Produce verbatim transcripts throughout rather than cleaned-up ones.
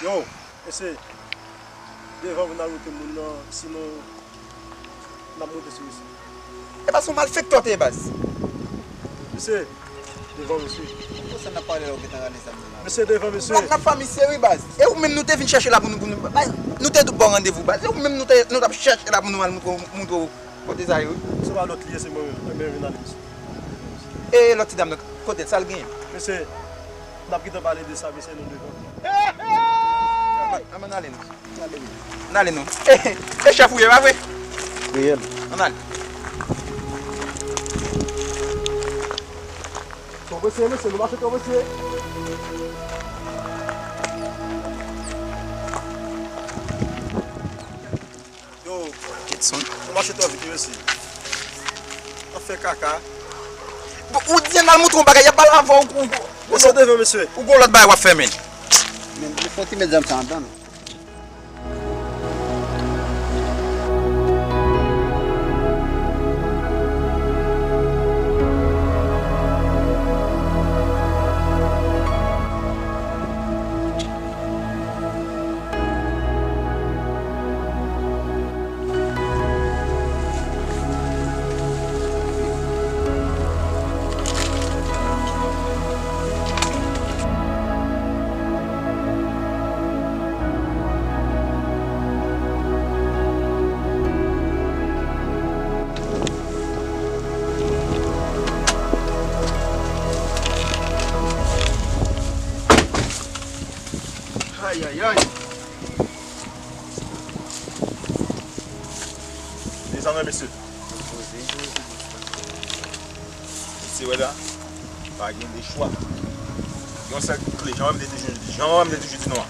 Yo, mesye, devan pou n al moute moun nan, sinon n ap moute sou misye. E pa se yon malfektè w te ye, baz. Mesye, devan misye. Konsa n ap pale la, ou gentan rale zam nan la. Mesye, devan misye. N ap, n ap fè misye, wi, baz. E ou menm nou te vin chèche la pou nou, pou nou, baz, nou te tout ba w randevou, baz. E ou menm nou te, nou t ap chèche la pou nou al moutre, moutre w kote sa ye, wi. Se pa lòt li ye, se mwen menm. Ebyen, vin ale, mesye. E lòt ti dam nan, kote l, sa l genyen? Mesye, n ap gentan pale de sa, mesye, nou devan. Ann, ann ale nou. Ann ale nou. E, e chèf ou ye, pa vre? Reyèl. Ann ale. Twò prese, mesye, nou mache twò prese. Yo, Ketson. Nou mache twò vit, wi, mesye. N ap fè kaka. Bon, ou di n al montre yon bagay, y ap pale avè w, ou, ou, ou, Mesye, devan, mesye. Ou gon lòt bagay w ap fè, men. Men, men, fò ti met zam sa anndan, non. Ayayay. Dezòdè, mesye. Mesye, wè la, pa gen de chwa. Yon sèl kle, jan mwen te toujou, jan mwen te toujou di nou an.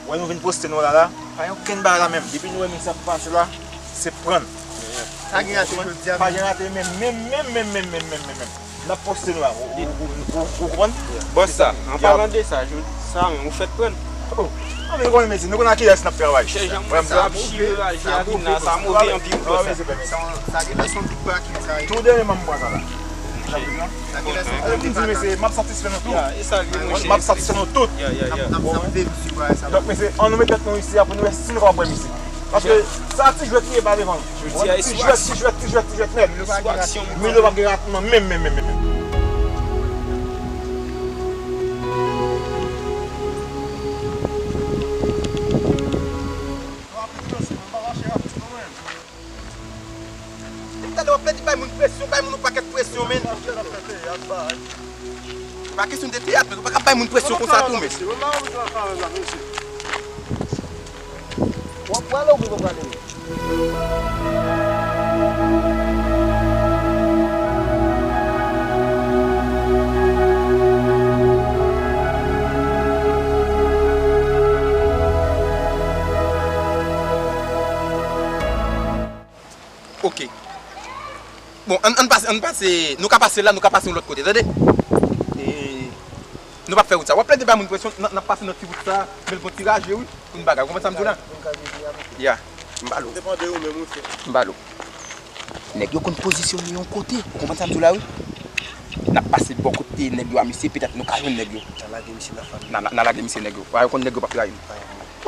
Wè nou vin poste nou la la, pa gen okenn bagay la menm. Depi nou wè mesye ap pase la, se pran. Sa gen rate jodi a, pa gen rate menm, menm, menm. N ap poste nou la. Ou, ou, ou, ou, ou konprann? Bòs sa, an palan de sa, jodi sa menm, ou fèt pran. Oh, ah, men nou konnen mesye, nou konnen ak kiyès n ap travay. Chè jan mwen sa ap chire raje a vin la, sa move anpil bòs sa. Sa gen lè se yon tout pakèt sa ye. Tou dènye m ap pran sa la. Sa gen lè se yon tout pakèt. Mesye, m ap satisfè nou tout. Ya, e sa l ye, monchè. M ap satisfè nou tout. Ya, ya, ya. Donk, mesye, ann nou met tèt nou isi a pou nou wè si nou kapab wè misye. Paske sa ti jwèt li ye pa devan. Jodi a, e ti sou jwèt, aksyon. Ti jwèt, ti jwèt, ti jwèt nèt. Sou aksyon. Milo p ap gen ratman menm, menm, menm, menm. Depi talè w ap plede bay moun presyon, bay moun yon pakèt presyon, men. E pa kesyon de teyat, men ou pa ka bay moun presyon konsa tou, men. W ap prale oubyen w pa prale? Ok. Bon, ann, ann pase, ann pase. Nou ka pase la, nou ka pase yon lòt kote, tande? E, nou p ap fè wout sa. W ap plede bay moun presyon, n, n ap pase nan ti wout sa, men l gon ti raje, wi. Pou n bagay. Ou konprann sa m di w la? Ya. M ba l ou. Depann de ou menm, wi, frè. M ba l ou. Nèg yo konn pozisyone yon kote. Ou konprann sa m di w la, wi? N ap pase bò kote nèg yo a, mesye, petèt nou ka jwenn nèg yo. N a lage misye nan fanmi. N a, n a lage misye nèg yo. Wa yo konn nèg yo p ap trayi nou.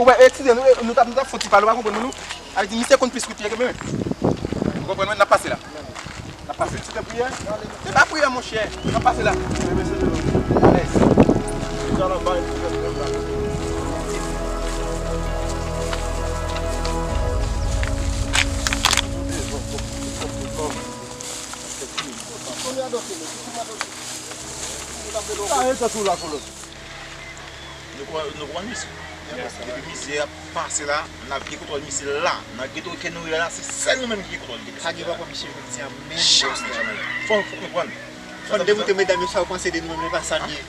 Ou wè, e, ti de nou, e, nou t ap, nou t ap fè yon ti pale, ou pa konprann mwen, non? Sa vle di, misye konn plis ke Pierre menm. Ou konprann mwen? N ap pase la. N ap pase. Se pa priyè, monchè. N ap pase la. Alèz. Sa e tankou la kolon. Nou konprann, nou konprann misye. Depi misye ap pase la, n ap gen kontwòl misye la. Nan geto ke nou ye la, se sèl nou menm ki gen kontwòl geto. Pa gen pa pran misye jodi a menm. Jamè, jamè. Fò, fò nou konprann. Fò n demoute medam yo sa yo panse de nou menm, e pa sa l ye.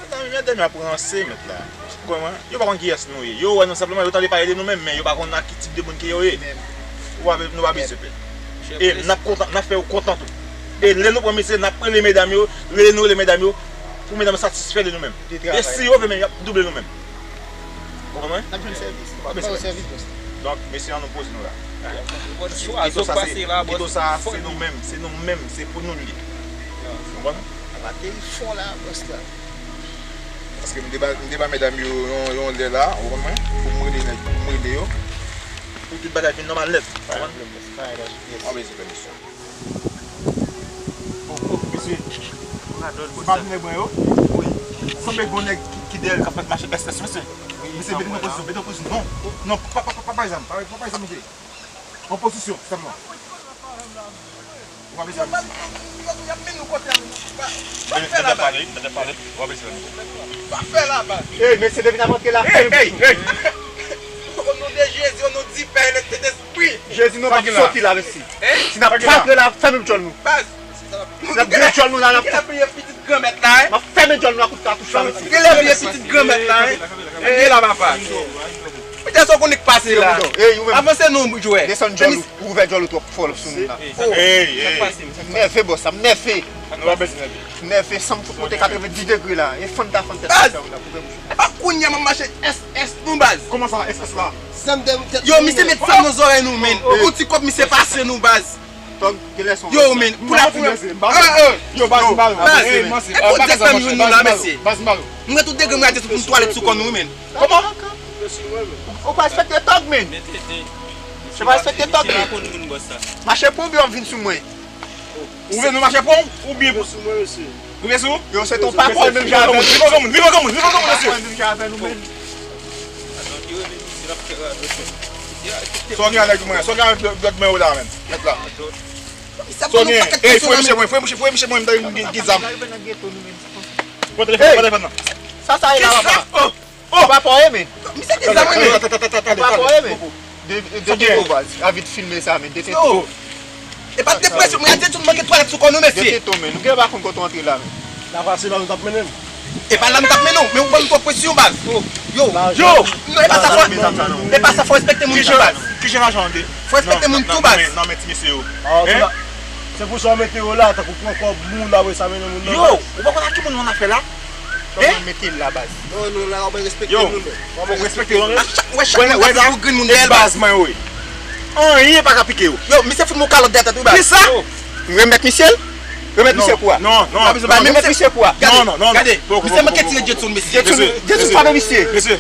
Medam, medam yo ap ranse, mèt la. Kòman? Yo pa konn kiyès nou ye. Yo wè nou senpleman, yo tande pale de nou menm, men yo pa konn ak ki tip de moun ke yo ye. Ou pa, nou pa bezwen pè. E n ap kontan, n ap fè yo kontan tou. E lè nou pran mesye, n ap rele medam yo, lè nou rele medam yo, pou medam yo satisfè de nou menm. E si yo vle menm, y ap double nou menm. Ou konprann? N ap jwenn sèvis. N ap ba yo sèvis, bòs. Donk, mesye, ann nou poze nou la. Geto sa, se, geto sa, se nou menm, se nou menm, se pou nou l ye. Ou konprann? N ap ateri fon la, bòs la. Paske m te ba, m te ba medam yo yon, yon lè la, ou konprann mwen? Pou m rele nèg, pou m rele yo. Pou tout bagay vin nòmal nèt. Ou konprann? Mwen bezwen pèmisyon. Oh, oh, mesye. Se pa vin nèg mwen yo? Wi. Sanble gon nèg ki, ki dèyè l k ap fè mache S S, mesye. Mesye, mete nan pozisyon, mete nan pozisyon. Non, non, pa, pa, pa, pa bay zam, pa, pa bay zam, mesye. An pozisyon, sèlman. Ou pa bezwen ap di. Yo, yo, y ap mennen nou kote a menm. Pa, pa fè la baz. Mete pale, mete pale. Ou pa bezwen ap di. Pa fè la baz. Ey, mesye, depi n ap antre la, fèmen bouch nou. O non de Jezi, o non di Pè, Lèt, Sentespri. Jezi, nou p ap soti la, mesye. Si n ap antre la, fèmen djòl nou. Baz. Si n ap gen djòl nou la, n ap. Gen la priye pitit Granmèt la, wi. M ap fèmen djòl nou ak kout katouch la, mesye. Gen la priye pitit Granmèt la, wi. Gen la, papa. Pete sa w konnen k pase la. Ey, ou menm. Avanse non, jwè. Desann djòl ou, ou ouvè djòl ou twòp fò sou nou la. Ey, ey. M nève, bòs, sa m nève. Nou pa bezwen nève. M nève, san m fout monte katrevenndis degre la. E fann ta fann tèt sa ou la, ouvè bouch ou. Epa kounye a m ap mache S S nou baz. Kòman sa S S la? Yo, misye met zam nan zòrèy nou, men. Yon ti kòb misye pase nou baz. Tòg, kilè son. Yo, men, pou la, pou la. Yo, baz, baz, baz. E kote zam jwenn nou la, mesye? Baz, baz. Mwen tout degre m rate sou pou m twalèt sou kò nou, men. Kòman? Ou pa respekte tòg, men. Se pa respekte tòg, men. Mache pou w byen w ap vin sou mwen. Ou vle nou mache pou w oubyen pou. Ou vle sou? Yo, se ton pa pòl menm jan avè nou. Viv an granmoun, viv an granmoun, viv an granmoun, mesye. Menm jan avè nou, men. Sa w gen avèk mwen, sa w gen avèk dòt mwen yo la, men. Mèt la. Sa w gen, ey, fouye misye mwen, fouye misye, fouye misye mwen, m ta gen, gen zam. Pran telefòn, pran telefòn nan. Sa, sa ye la, papa. Oh! Papa, e men. Misye gen zam, men. Papa, e men. Detente w, baz. Avit filme sa, men. Detente w. E pa depresyon, mwen ap di tout manke twalèt sou kò nou, mesye. Detente w, men. Nou gen pa konn kote w antre la, men. La pase la, nou t ap mennen m. E pa la nou t ap mennen w, men ou ban nou twòp presyon, baz. Yo. Yo. Non, e pa sa fò, e pa sa fò respekte moun tou, baz. Kijan lajan an de? Fò respekte moun tou, baz. Nan men ti mesye yo. Se pou sa w mete yo la, tankou pran kòb moun, apre sa mennen moun nan. Yo, ou pa konn ak ki moun ou an afè la? Kòman mete l la, baz? Non, non, la, w ap respekte moun. Yo, w ap respekte yo, non? A chak, wè, chak moun pase pou grenn moun dèyè l, baz. Baz mwen yo ye. Anyen pa ka pike yo. Yo, misye fout m yon kalòt dèyè tèt ou, baz. Kisa? Remèt misye l? Remèt misye kou a. Non, non. Pa bezwen, pa remèt misye kou a. Gade, gade. Misye manke tire Jetson, mesye. Jetson, Jetson frape misye. Mesye,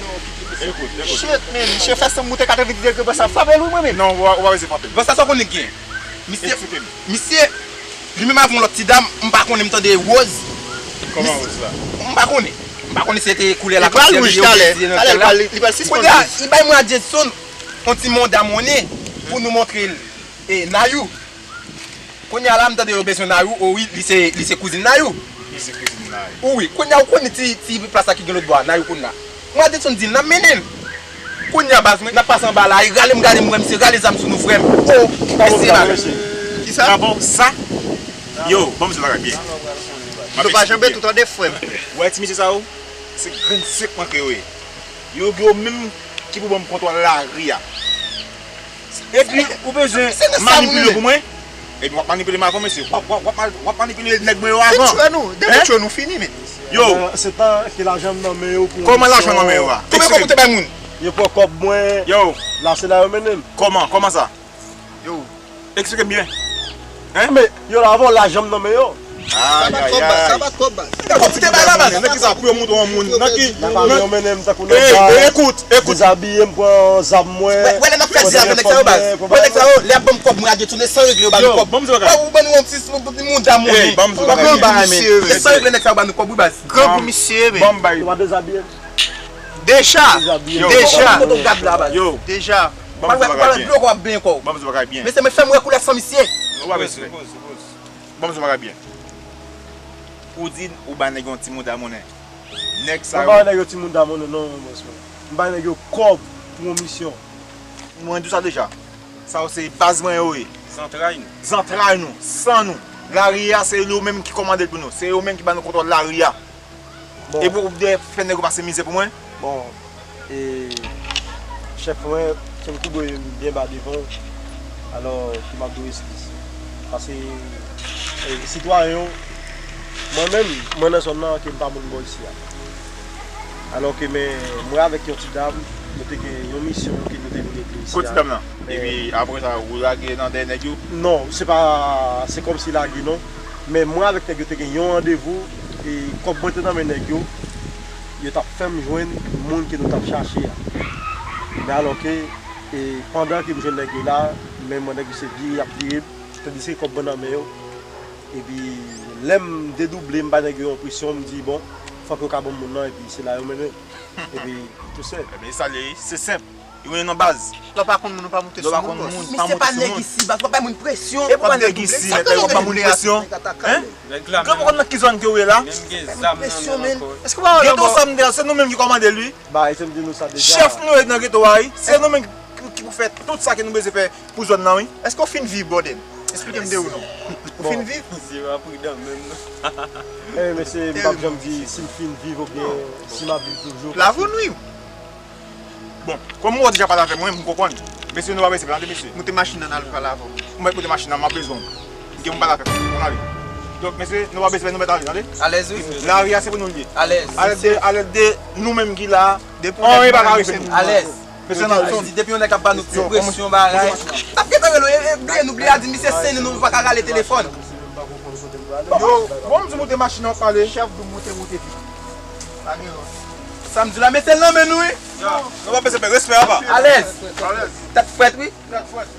ekout, ekout. Shit, man. Misye fè san moute katrevenndis degre, baz, sa frape l, wi, mwen menm. Non, ou pa, ou pa bezwen frape l. Baz, sa sa w konnen k gen? Misye, misye, li menm avè yon lòt ti dam, m pa konnen, m tande Rose. Kòman Rose la? M pa konnen. M pa konnen si se te koulè la. Li pral wouj talè. Talè li pral, li pral sispann wouj. Kounye a, li bay mwen a Jetson yon ti manda monnen pou nou montre l. E Nayou. Kounye a la, m tande yo bezwen Nayou. O wi, li se, li se kouzin Nayou. Li se kouzin Nayou. O wi, kounye a ou konnen ti, ti plas la ki gen lòt bò a, Nayou konn la. Mwen a Jetson di l, n ap mennen l. Kounye a, baz, mwen, n ap pase anba la, e rale m gade m wè misye rale zam sou nou, frè m. O, mesye, baz. Kisa? Yo, ban m di bagay byen. Nou pa janbe tou tande, frè m. Ou wè ti mesye sa yo? Se grenn sèk mwen ke yo ye. Yo, yo menm ki pou ban m kontwòl lari a. Epi, ou bezwen manipile pou mwen? Epi w ap manipile m avan, mesye. W ap, w ap, w ap, w ap manipile nèg mwen yo avan. Detwi nou, detwi nou fini, men. Yo. Se tan ke lajan m nan men yo pou... Kòman lajan nan men yo a? Konbyen kòb ou te bay moun? Yo pran kòb mwen. Yo. La, se la yo mennen m. Kòman? Kòman sa? Yo. Eksplike m byen. Hein? Men, yo la avan, lajan m nan men yo. Sa pa twòp baz, sa pa twòp baz. Yo, ti te bay la baz. Nan ki sa pou yo montre yon moun? Nan ki? Nan ki yo mennen m tankou nèg baz. Ey, ekout, ekout. Dezabiye m, pran zam mwen. Wè, wè lè n ap fè di avè nèg sa yo baz. Wè nèg sa yo, lè y ap ban m kòb mwen a detounen san regle yo ba nou kòb. Yo, ban m di bagay. Wè, ou ban nou yon ti, yon ti moun dam moun. Ey, ban m di bagay. Kòb yo ba men. Se san regle nèg sa yo ba nou kòb wi baz. Gran pou misye, men. Ban m bay. Yo pa dezabiye m. Deja. Deja. Yo. Deja. Ban m di bagay byen. Ban m di bagay byen. Mesye, men fè m wè koulè san misye. Ou pa bezwen. Ban m di bagay byen. Ou di ou bay nèg yo yon ti mouda monnen. Nèg sa yo. Mwen ba nèg yo ti mouda monnen, non, non, bòs mwen. M bay nèg yo kòb pou yon misyon. Mwen di w sa deja. Sa yo se baz mwen yo ye. Zantray nou. Zantray nou, san nou. Lari a, se yo menm ki kòmande l pou nou. Se yo menm ki ba nou kontwòl lari a. Bon. E pou w fè nèg yo pase mizè pou mwen? Bon, e, chèf mwen, se m ki dwe byen ba devan w. Alò, ki m ap dwe eskiz. Paske, e, sitwayen yo, mwen menm, mwen nan zòn nan, ke m pa moun bò isi a. Alò ke, men, mwen avèk yon ti dam, nou te gen yon misyon ke nou te vin regle isi a. Kot ti dam nan? Men epi apre sa, ou lage nan dèyè nèg yo? Non, se pa, se kòmsi lage non. Men mwen avèk nèg yo te gen yon randevou, e kòb mwen te nan men nèg yo, yo t ap fè m jwenn moun ke nou t ap chache a. Men alò ke, e pandan ke m jwenn nèg yo la, men mwen nèg yo se vire y ap vire m, tandiske kòb mwen nan men yo. Epi lè m dedouble, m bay nèg yo yon presyon, m di, bon, fòk yo ka ban m moun nan, epi se la yo mennen. Epi, tou sèl. Ebyen, e sa l ye, se senp. Yo mennen nan baz. Lè w pa konn moun, ou pa moute sou moun, bòs. Misye pa nèg isi, baz, w ap bay moun presyon. E pou pa nèg isi, mèt, w ap bay moun presyon. Hein? Nèg la menm. Ou konn nan ki zòn ke w ye la? Menm gen zam nan men l ankò. Èske w pa wè lòbò? Gen tou sa m di a, se nou menm ki kòmande l, wi. Ba, e se m di nou sa deja. Chèf nou ye nan geto a, wi. Se nou menm ki, ki pou fè tout sa ke nou bezwen fè pou zòn nan, wi. Èske w fin viv, bòdèl? Esplike m de ou non. Ou fin viv? Misye pa pridan menm, non. Eh, mesye, m p ap janm di si m fin viv oubyen si m ap viv toujou. Lave w nwi w. Bon, kòm ou deja pale avè mwen, m konprann. Mesye, nou pa prese, tande, mesye. Moute machin nan, n al pale avè w. Ou mèt moute machin nan, m ap bezwen w. Gen moun pale avè m. Ann ale. Donk, mesye, nou pa prese, nou mèt ale, tande. Alèz, wi. Lari a, se pou nou l ye. Alèz. Alèz de, alèz de nou menm ki la. Anyen pa ka rive nou. Alèz. Mesye, n al. Depi yon nèg ap ba nou ti presyon, bagay. N ap gentan rele w, e, e, bliye nou, bliye a di misye se nou, nou pa ka rale telefòn. Yo, bon, m di moute machin nan, pale. Chèf, di moute, moute vit. Pa gen lòt. Sa m di la, mesye, l nan men nou, wi. Nou pa bezwen pè, respè, apa. Alèz. Alèz. Tèt frèt, wi. Tèt frèt.